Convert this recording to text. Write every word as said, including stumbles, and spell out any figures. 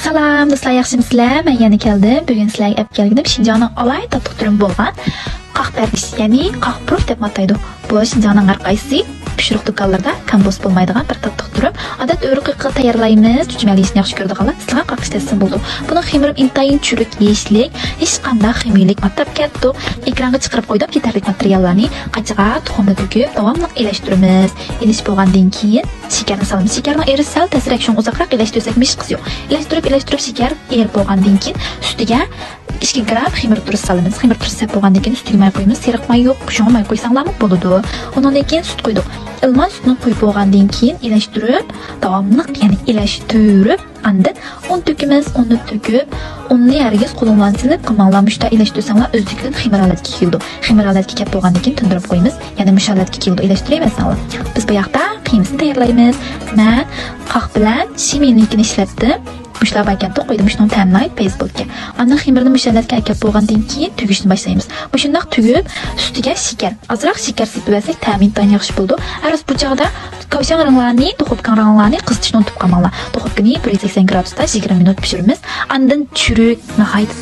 سالام دوستلار، ياخشىمۇسىلەر؟ مەن يەنە كەلدىم. بۈگۈن سىلەرگە ئەپ كەلگىنىم شىنجاڭنىڭ ئالاھىدە تاتلىق تۈرى بولغان قاق پەردىش، يەنى قاق پۇرۇق دەپ ئاتايدۇ. بۇ شىنجاڭنىڭ ھەر قايسى پىشۇرۇق دۇكانلىرىدا كەم بولسا بولمايدىغان بىر تاتلىق تۈرى. ئادەتتە ئۆرۈق قېقىغا تەييارلايمىز، چۈچۈمەلگە يېيىشنى ياخشى كۆرىدىغانلار ئىستىغان قاق ئىشلەتسە بولىدۇ. بۇنىڭ خېمىرى ئىنتايىن چۈرۈك، يېيىشلىك، ھېچقانداق خېمىرلىك ماتاپ كەتتۇق. ئېكرانغا چىقىرىپ قويدۇم يېتەرلىك ماتېرىياللارنى. قاچىغا تۇخۇمنى تۆكۈپ، داۋاملىق ئىلەشتۈرىمىز. ئىلىشىپ بولغاندىن كېيىن شېكەرنى سالىمىز. شېكەرنىڭ ئېرىسى سەل تەسرەك، شۇڭا ئۇزاقراق ئىلەشتۈرسەك مىشقىسى يوق. ئىلەشتۈرۈپ، ئىلەشتۈرۈپ شېكەر ئېرىپ بولغاندىن كېيىن ئۈستىگە ئىككى گرام خېمىر تۇرۇسى سالىمىز. خېمىر تۇرۇسى سەپ بولغاندىن كېيىن ئۈستىگە ماي قويىمىز. سېرىق ماي يوق، شۇڭا ماي قويساڭلارمۇ بولىدۇ. ئۇنىڭدىن كېيىن سۈت قويدۇق. ئىلمان سۈتنى قۇيۇپ بولغاندىن كېيىن ئىلەشتۈرۈپ، داۋاملىق، يەنى ئىلەشتۈرۈپ، ئاندىن ئۇن تۆكىمىز. ئۇننى تۆكۈپ، ئۇننى ھەرگىز قولۇڭلارنى سېلىپ قىلماڭلار. مۇشۇنداق ئىلەشتۈرسەڭلار ئۆزلۈكىدىن خېمىر ھالەتكە كېلىدۇ. خېمىر ھالەتكە كەپ بولغاندىن كېيىن تىندۇرۇپ قويىمىز. يەنە مۇشۇ ھالەتكە كېلىدۇ، ئىلەشتۈرەلمەيسەڭلار. بىز بۇ ياقتا قىيمىسىنى تەييارلايمىز. مەن قاق بىلەن شىمىنىكىنى ئىشلەتتىم. مۇشۇلار بار ئىكەن، قويدۇم، مۇشۇنىڭ تەمى ناھايىتى پەيز بولىدىكەن. ئاندىن خېمىرنى مۇشۇ ھالەتكە ئەكەپ بولغاندىن كېيىن تۈگۈشنى باشلايمىز. مۇشۇنداق تۈگۈپ، ئۈستىگە شېكەر، ئازراق شېكەر سېپىۋەرسەك تەمى ئىنتايىن ياخشى بولىدۇ. ھەر راست بۇ چاغدا كاۋشاڭ رەڭلەرنى، دۇخوپكاڭ رەڭلەرنى قىزىتىشنى ئۇنتۇپ قالماڭلار. دۇخوپكىنى بىر يۈز سەكسەن گرادۇستا يىگىرمە مىنۇت پىشۇرىمىز. ئاندىن چۈرۈك، ناھايىتى